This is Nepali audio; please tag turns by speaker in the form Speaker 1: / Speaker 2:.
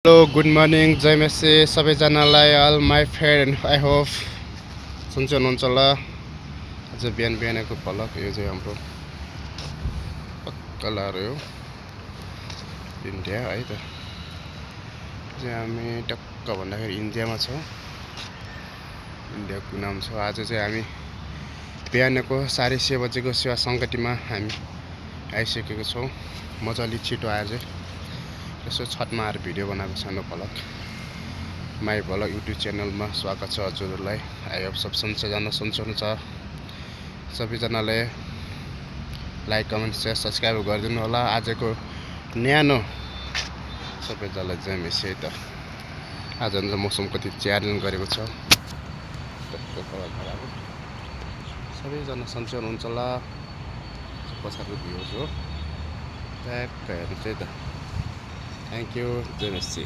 Speaker 1: हेलो गुड मर्निङ जय मेसी सबैजनालाई all my friend I hope सन्चै हुनुहुन्छ होला। आज बिहानको भलक यो चाहिँ हाम्रो कलर हो इन्डिया है त चाहिँ हामी टक्क भन्दाखेरि इन्डियामा छौँ। इन्डियाको नाम छ। आज चाहिँ हामी बिहानको 6:30 बजेको सेवा सङ्गतिमा हामी आइसकेको छौँ। मजाले छिटो आज यसो छतमा आएर भिडियो बनाएको सानो भलक माई भलक युट्युब च्यानलमा स्वागत छ हजुरहरूलाई। आई होप सबैजना सन्चै हुनुहुन्छ। सबैजनाले लाइक कमेन्ट सेयर सब्सक्राइब गरिदिनु होला। आजको न्यानो सबैजनालाई जय मेसी है त। आज मौसम कति च्यालेन्ज गरेको छ। सबैजना सन्चै हुनुहुन्छ होला। पछाडिको भ्युज हो ट्याक्क हेर्नु चाहिँ त। थ्याङ्क यू जय मेसी।